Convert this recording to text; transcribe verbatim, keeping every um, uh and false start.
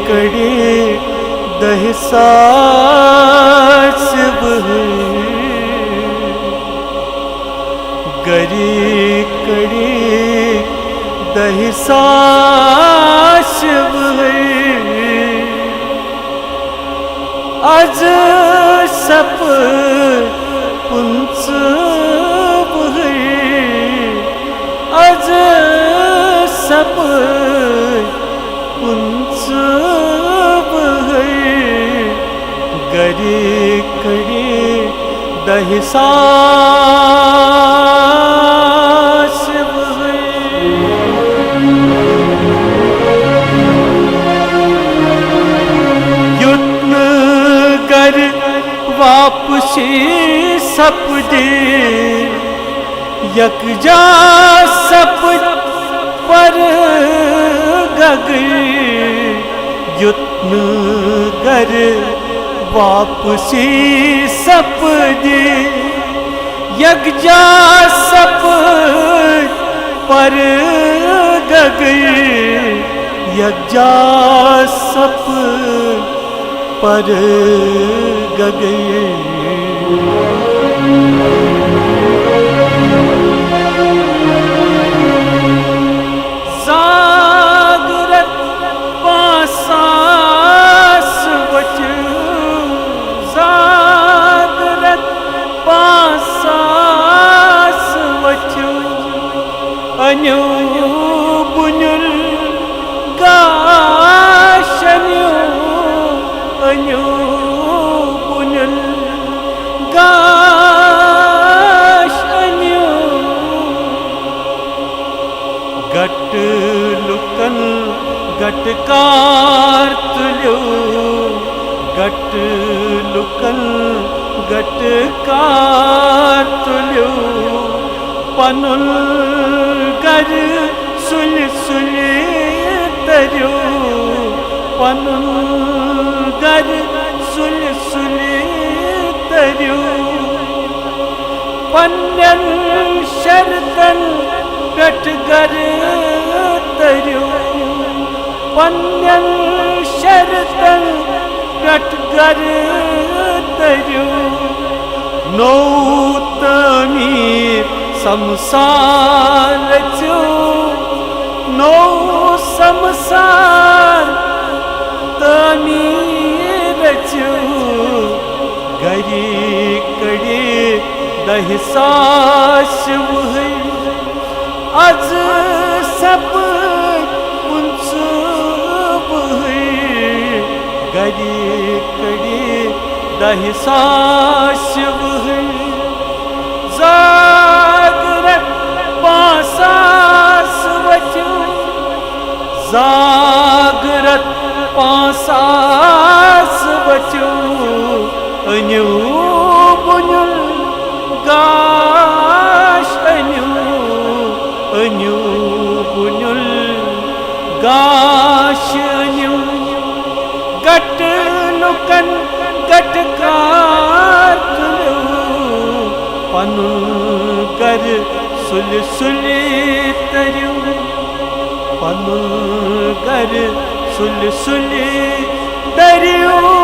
کڑی دہہِ ساس وُہٕرۍ، گری کڑی دہہِ ساس وُہٕرۍ۔ از سپٕدۍ پٕنٛژٕہ وُہٕرۍ، از سپٕدۍ پٕنٛژٕہ وُہٕرۍ، گری کڑی دہہِ ساس وُہٕرۍ۔ یوٚت نہٕ گرٕ واپسی سپدِ، یکجا سپٕدۍ پرٕ گگٕرۍ۔ یوٚت نہٕ گرٕ واپسی سپدِ، یکجا سپٕدۍ پرٕ گگٕرۍ، یکجا سپٕدۍ پرٕ گگٕرۍ۔ زاگرت پانٛژھ ساس ؤتھِو، زاگرت پانٛژھ ساس ؤتھِو، أنِو بُنیُل گاش، أنِو، أنِو بُنیُل گاش، أنِو۔ گٹہٕ لُکن گٹہٕ کار تُلِو، گٹہٕ لُکن گٹہٕ کار تُلِو، پنُن گرٕ سُلہِ سُلہِ تٔرِو، پنُن گرٕ سُلہِ سُلہِ تٔرِو۔ پننٮ۪ن شرطن پٮ۪ٹھ گرٕ تٔرِو، پننٮ۪ن شرطن پٮ۪ٹھ گرٕ تٔرِو۔ نوٚو تعمیٖر سمسار رٔژِو، نوٚو سمسار تعمیٖر رٔژِو۔ گری کڑی دہہِ ساس وُہٕرۍ، از سپٕدۍ پٕنٛژٕہ وُہٕرۍ۔ گری کڑی دہہِ ساس وُہٕرۍ۔ زاگرت پانٛژھ ساس ؤتھِو، زاگرت پانٛژھ ساس ؤتھِو، أنِو بُنیُل گاش، أنِو، أنِو بُنیُل گاش، أنِو۔ گٹہٕ لُکن گٹہٕ کار تُلِو، پنُن گرٕ سُلہِ سُلہِ تٔرِو، پنُن گرٕ سُلہِ سُلہِ تٔرِو۔